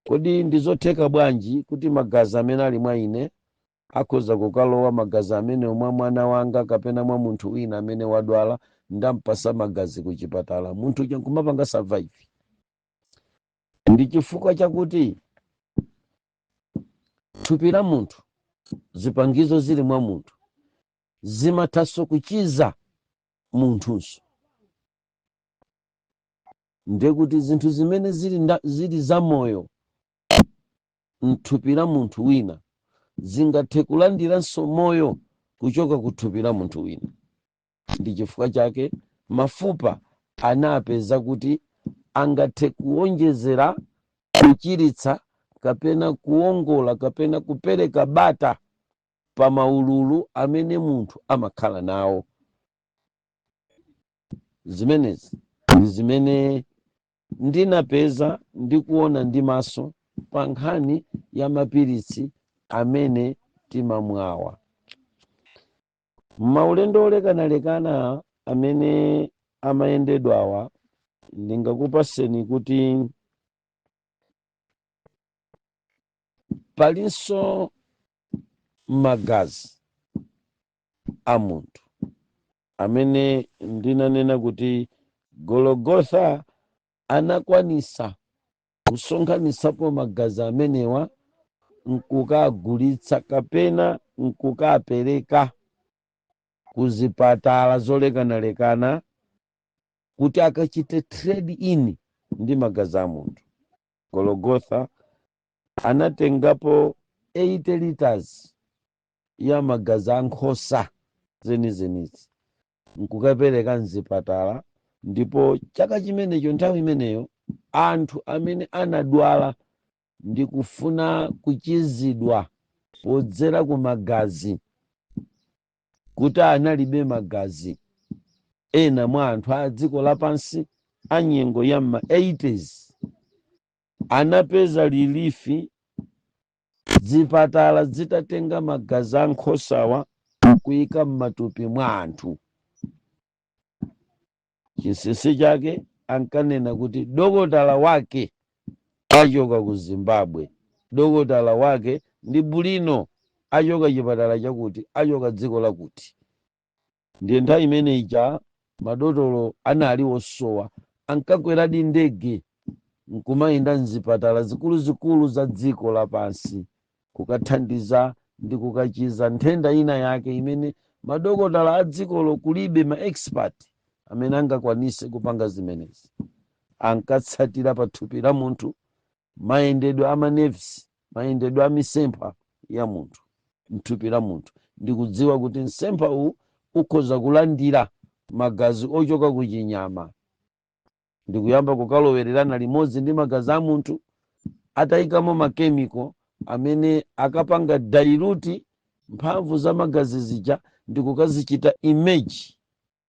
Kodi ndi zotheka bwanji kuti magazi amene ali mwa ine akhoza kukalowa magazi amene mwa mwana wanga kapena mwa munthu wina amene wadwala, ndampasa magazi ku chipatala, munthu uja nkumapanga survive? Ndi chifukwa chakuti thupi la munthu, zipangizo zili mwa munthu zimathanso kuchiza munthunso. Ndekuti zinthu zimene zili zamoyo mthupi la munthu wina zingathe kulandiranso moyo kuchoka ku thupi la munthu wina. Ndi chifukwa chake mafupa anapeza kuti angathe kuwonjezera kuchiritsa kapena kuwongola kapena kupereka bata pa maululu amene munthu amakhala nawo. Zimenezi ndi zimene ndinapeza ndi kuona ndi maso pa nkhani ya mapiritsi amene timamwawa. Maulendo olekanalekana amene amayendedwawa, ndingakupaseni kuti palinso magazi a munthu amene ndinanena kuti Gologotha anakwanisa kusonkhanisapo magazi amenewa nkukagulitsa kapena nkukapereka ku zipatala zolekanalekana kuti akachite trade in ndi magazi a munthu. Gologotha anatengapo 80 liters ya magazi a nkhosa zenizenizi nkukapereka mzipatala, ndipo chaka chimenecho, nthawi imeneyo, anthu amene anadwala ndi kufuna kuchizidwa podzera ku magazi, kuti analibe magazi, ena mwa anthu a dziko lapansi a nyengo ya ma 80s anapeza relief zipatala zitatenga magazi a nkhosawa nkuyika m'matupi mwa anthu. Chinsinsi chake, ankanena kuti dokotala wake achoka ku Zimbabwe, dokotala wake ndi bulino, achoka chipatala chakuti, achoka dziko lakuti. Ndiye nthawi imene ija madotolo anali osowa, ankakweradi ndege nkumayenda mzipatala zikuluzikulu za dziko lapansi kukathandiza ndi kukachiza nthenda ina yake imene madokotala a dzikolo kulibe ma expert amene angakwanise kupanga zimenezi. Ankatsatira pa thupi la munthu mayendedwe a ma nerves, mayendedwe a misempha ya munthu mthupi la munthu, ndi kudziwa kuti msempha uwu ukhoza kulandira magazi ochoka ku chinyama ndi kuyamba kukalowererana limodzi ndi magazi a munthu, atayikamo ma chemical amene akapanga dilute mphamvu za magazi zija ndi kukazichita image,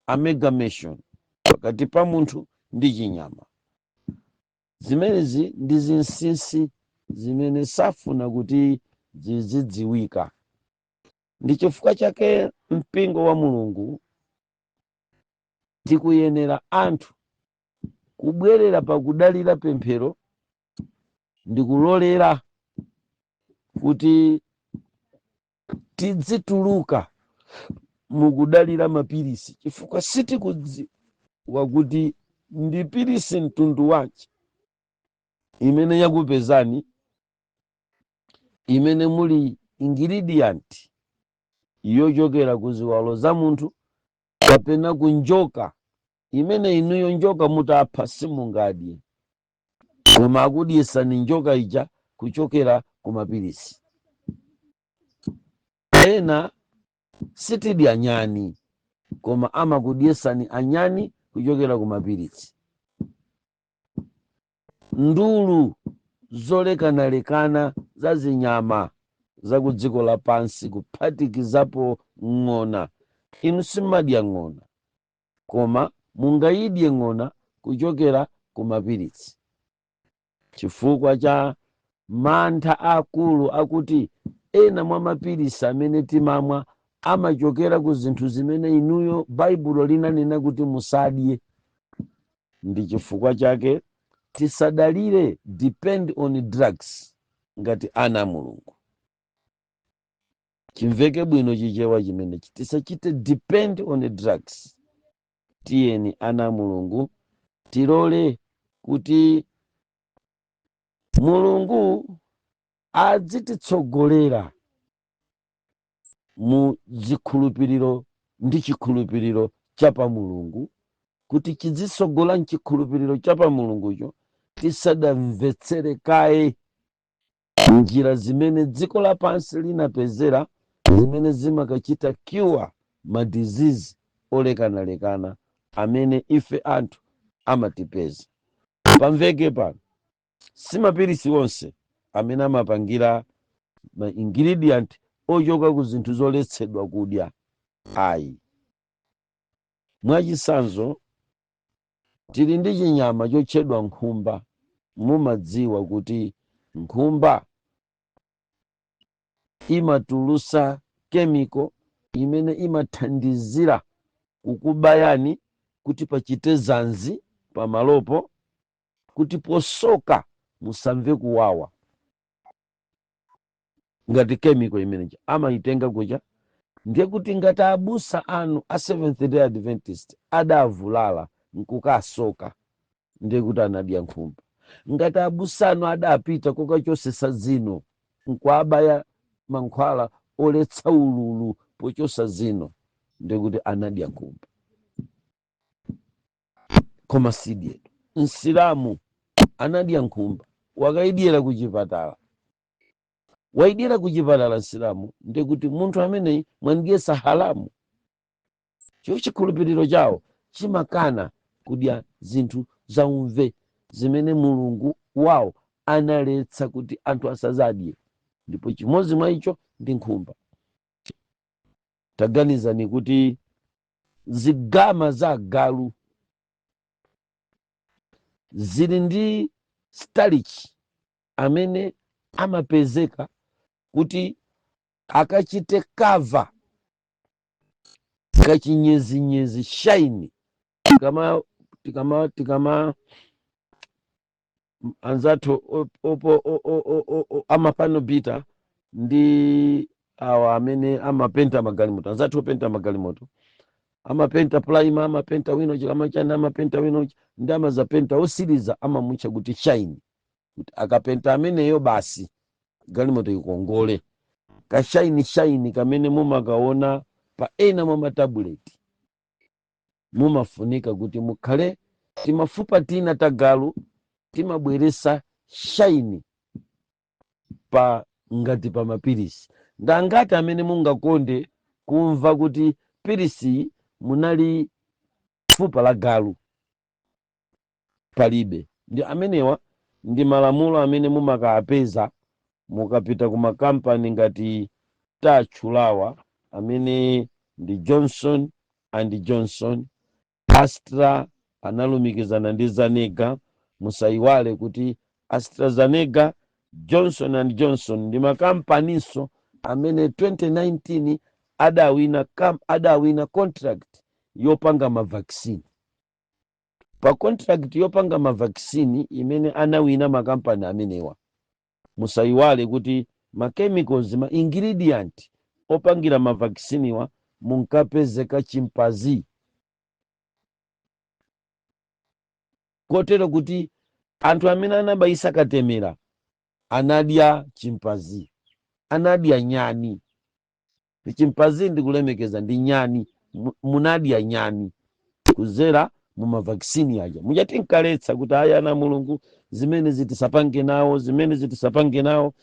amalgamation pakati pa munthu ndi chinyama. Zimenezi ndi zinsinsi zimene safuna kuti zizidziwika. Ndi chifukwa chake mpingo wa Mulungu tikuyenera anthu kubwerera pakudalira pemphero ndi kulolera kuti tidzituluka mukudalira mapirisi, chifukwa sitikudziwa kuti ndi pirisi mtundu wanji imene yakupezani, imene muli ingredient yochokera ku ziwalo za munthu kapena ku njoka, imene inuyo njoka mutapha simungadye, koma akudyesani njoka ija kuchokera ku mapirisi. Ena sitidya nyani, koma amakudyesani anyani kuchokera ku mapirisi. Ndulu zolekanalekana za zinyama za ku dziko lapansi, kuphatikizapo ng'ona. Inu simadya ng'ona, koma mungayidye ng'ona kuchokera ku mapirisi, chifukwa cha mantha akulu akuti ena mwa mapirisi amene timamwa amachokera ku zinthu zimene inuyo Baibulo linanena kuti musadye. Ndi chifukwa chake tisadalire, depend on drugs, ngati ana a Mulungu. Chimveke bwino Chichewa chimenechi: tisachite depend on drugs. Tiyeni ana a Mulungu tilole kuti Mulungu adzititsogolera mu zikhulupiriro ndi chikhulupiriro cha pa Mulungu, kuti chizitsogola mchikhulupiriro cha pa Mulungucho, tisadamvetsere kaye njira zimene dziko lapansi linapezera zimene zimakachita cure ma disease olekanalekana amene ife anthu amatipeza. Pamveke pano, si mapirisi onse amene amapangira ma ingredient ochoka ku zinthu zoletsedwa kudya, ayi. Mwachitsanzo, tili ndi chinyama chotchedwa nkhumba. Mumadziwa kuti nkhumba imatulusa chemical Imene imathandizira kukubayani kuti pachite zanzi pamalopo, kuti posoka musamve kuwawa, ngati chemical imeneja amayitenga kucha. Ndiye kuti ngati abusa anu a Seventh Day Adventist adavulala nkukasoka, ndiye kuti anadya nkhumba. Ngati abusa anu adapita kokachosesa zino, nkuabaya mankhwala oletsa ululu pochosa zino, ndiye kuti anadya nkhumba. Koma sidyedwa. Msilamu anadya nkhumba, wakaidyera kuchipatala, waidyera kuchipatala msilamu, ndiye kuti munthu ameneyi mwandyesa halamu. Chiwo chikhulupiriro chawo chimakana kudya zinthu zaumve zimene Mulungu wawo analetsa kuti anthu asazadye, ndipo chimodzi mwa icho ndi nkhumba. Taganizani kuti zigama za agalu zili ndi starch amene amapezeka kuti akachite cover kachinyezinyezi, shine. Tikama tikama tikama anzathu opo amapano bita ndi awa amene amapenta magalimoto, anzathu openta magalimoto amapenta primer, amapenta wino, chikama chani, amapenta wino ndi amazapenta osiriza, amamutcha kuti shine, kuti akapenta ameneyo basi galimoto ikongole. Ka shine shine kamene mumakaona pa ena mwa matabuleti, mumafunika kuti mukhale timafupa tina tagalu timabweresa shine pa ngati pa mapirisi. Ndangati amene mungakonde kumva kuti pirisi munali fupa la galu? Palibe. Ndi amenewa ndi malamulo amene mumakapeza mukapita ku makampani ngati tatchulawa, amene ndi Johnson and Johnson, Astra analumikizana ndi Zanega. Musayiwale kuti AstraZeneca, Johnson and Johnson ndi makampaninso amene 2019 adawina contract yopanga ma vaccine. Pa contract yopanga ma vaccine imene anawina makampani amenewa, musayiwale kuti ma chemicals, ma ingredient opangira ma vaccine wa, munkapezeka chimpanzee, kotero kuti anthu amene anabayisa katemera anadya chimpanzee, anadya nyani. Chimpanzee ndikulemekeza, ndi nyani. Munadya nyani kuzera mu ma vaccine aja. Muchati nkaletsa kuti aya ana Mulungu, zimene zitisapange nawo, zimene zitisapange nawo.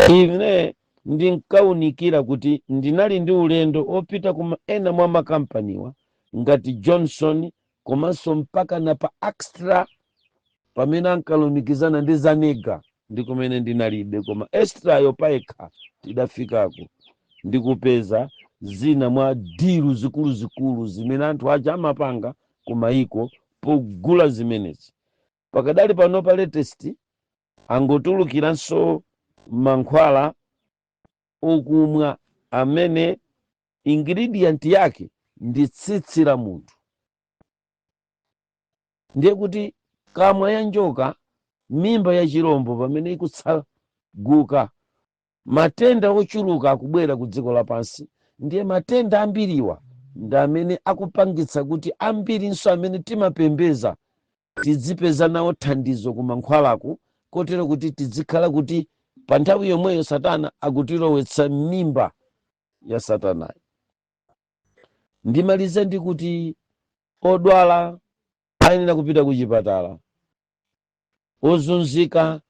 Ine ndinkaunikira kuti ndinali ndi ulendo opita kuma ena mwa makampaniwa ngati Johnson, komanso mpaka na pa Astra pamene ankalumikizana ndi Zanega, ndi kumene ndinalibe, koma Astrayo payekha tidafikako ndi kupeza zina mwa deal zikuluzikulu zimene anthu aja amapanga ku mayiko pogula zimenezi. Pakadali pano pa latest angotulukiranso mankhwala okumwa amene ingredient yake ndi tsitsi la munthu. Ndiye kuti kamwa ya njoka, mimba ya chirombo, pamene ikutsaguka, matenda ochuluka akubwera ku dziko lapansi. Ndiye matenda ambiriwa ndi amene akupangitsa kuti ambirinso amene timapembeza tidzipeza nawo thandizo ku mankhwalaku, kotero kuti tizikhala kuti pa nthawi yomweyo Satana akutilowetsa mimba ya Satanayo. Ndimalize ndi kuti odwala ayenera kupita ku chipatala, ozunzika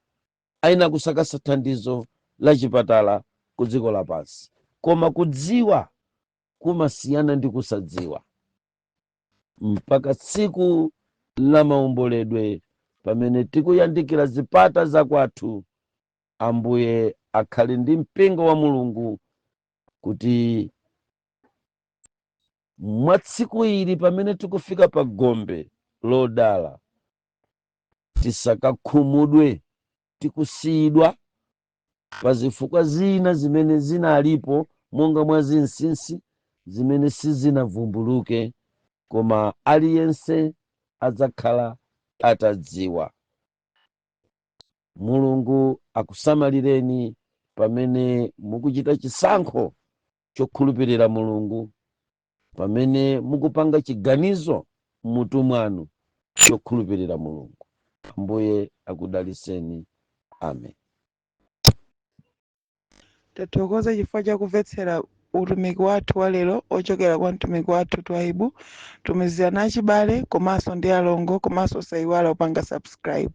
ayenera kusakasa thandizo la chipatala ku dziko lapansi, koma kudziwa kumasiyana ndi kusadziwa. Mpaka tsiku la maomboledwe pamene tikuyandikira zipata zakwathu, Ambuye akhale ndi mpingo wa Mulungu, kuti mwa tsiku ili pamene tikufika pa gombe lodala tisakakhumudwe tikusiyidwa pa zifukwa zina zimene zinalipo monga mwa zinsinsi. zimene sizinavumbuluke, koma aliyense adzakhala atadziwa. Mulungu akusamalireni pamene mukuchita chisankho chokhulupirira Mulungu, pamene mukupanga chiganizo mmutu mwanu chokhulupirira Mulungu. Ambuye akudaliseni. Amen. Tathokoza chifukwa chakumvetsera utumiki wathu wa lero ochokera kwa mtumiki wathu Twaibu. Tumizirani achibale komanso ndi alongo, komanso osayiwala kupanga subscribe.